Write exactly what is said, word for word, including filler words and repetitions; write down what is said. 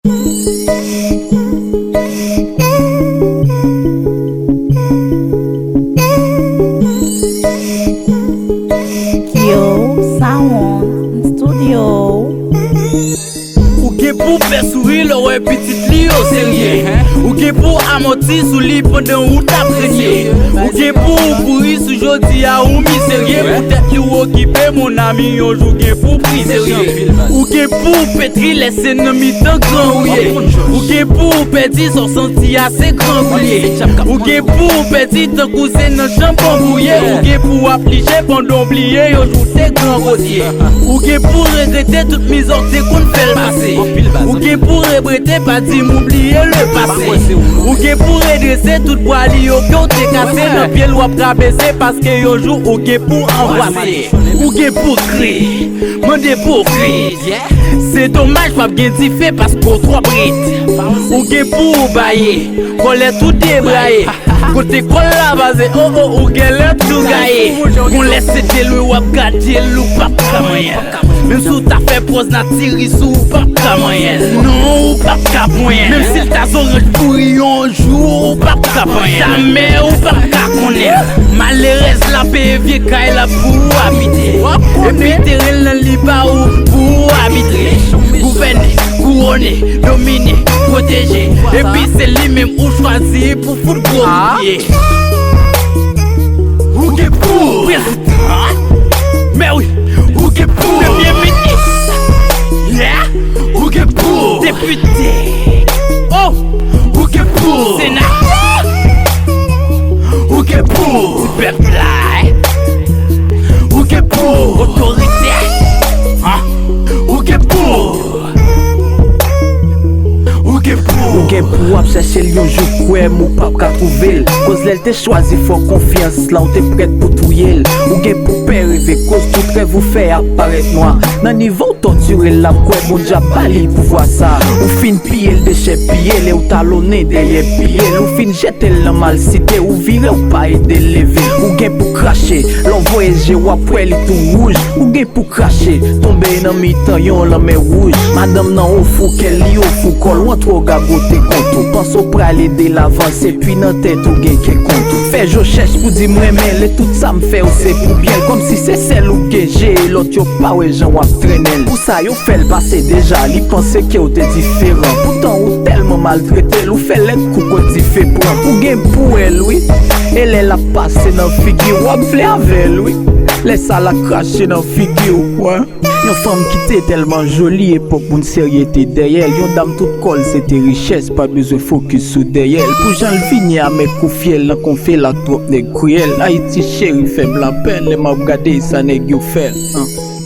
Yo, Sound Studio. Ou gen pou fè souri lè w wè pitit li yo serye. Ou gen pou amòti sou li pandan ou t ap renye. Ou gen pou w kouri sou jodi a ou miserye. Poutèt li w okipe, mon ami, yon jou gen pou w prizerye. Ou gen pou w petri lè se nan mitan gran ou ye. Ou gen pou w pèdi sa w santi a se grangou l ye. Ou gen pou w pèdi tankou se nan chanm banbou ye. Ou gen pou w aflije pandan w bliye yon jou te gran gwo zye. Ou gen pou w regrete tout mizè w te konn fè l pase. Ou gen pou w regrete pa di m ou bliye le pase. Ou gen pou w redrese tout bwa li yo ke w te kase. Nan pye l w ap rabese paske yon jou ou gen pou w anbrase. Ou gen pou w kriye, mande pou w kriye. Se domaj p ap gen dife paske w twò brit. Ou gen pou w baye, kòlèt ou debraye. Kote kòl la baze, o o, ou genlè tou gaye. Gon lè se de lwen w ap gade l, ou p ap ka manyen l. Menm si w ta fè pòz natiris ou, ou p ap ka manyen l. Non, ou p ap ka pran l. Menm si l ta zoranj pouri yon jou, ou p ap ka pran l. Jamè ou p ap ka konnen l. Malerèz la peye vye kay la pou w abite. Epi teren l nan li ba ou pou w abite. Gouvène, kouwone, domine, pwoteje. Epi se li menm ou chwazi pou fout gwo pye. Ou gen pou w prezidan. Men wi, ou gen pou w premye minis. Yeah. Ou gen pou w depite. Oh, ou gen pou w senatè. Ou gen pou w ti pèp la. Ou gen pou w otorite. Hein? Ou gen pou w Ou gen pou w ap chèche l yon jou, kwè m ou p ap ka twouve l. Koz lè l te chwazi fè w konfyans la, ou te prèt pou touye l. Ou gen pou w pè reve, koz tout rèv ou fè ap parèt nwa. Nan nivo w tòtire l, l ap kwè Bondye ap ba li pouvwa sa. Ou fin piye l, dechèpiye l, e w talonnen dèyè pye l. Ou fin jete l nan malsite, ou vire, ou pa ede l leve. Ou gen pou krache, lè w voye je w, w ap wè li tou wouj. Ou gen pou krache, tonbe nan mitan yon lanmè wouj. Madanm nan ofri w kè l, li ofri w kò l, w antre w gagote kont ou. Panse w pral ede l avanse, pi nan tèt ou gen kè kont ou. Fè je w chèch pou di m renmen l, e tout sa m fè w se pou byen l. Kòmsi se sèl ou k gen je, e lòt yo pa wè jan w ap trennen l. Pou sa yo fè l pase deja, li panse ke w te diferan. Poutan ou tèlman maltrete l, ou fè lèt kou kot dife pran. Ou gen pou wè l wi, e lè l ap pase nan figi w, w ap vle avè l wi. Lè sa l ap krache nan figi w, wè. Yon fanm ki te tèlman joli, epòk moun serye te dèyè l. Yon dam tout kò l se te richès, pa t bezwen fokis sou dèyè l. Pou jan l vini a, men kou fyèl nan konfye l ak twòp nèg kriyèl. Ayiti cheri fè m lapèn, lè m ap gade sa nèg yo fè l. An.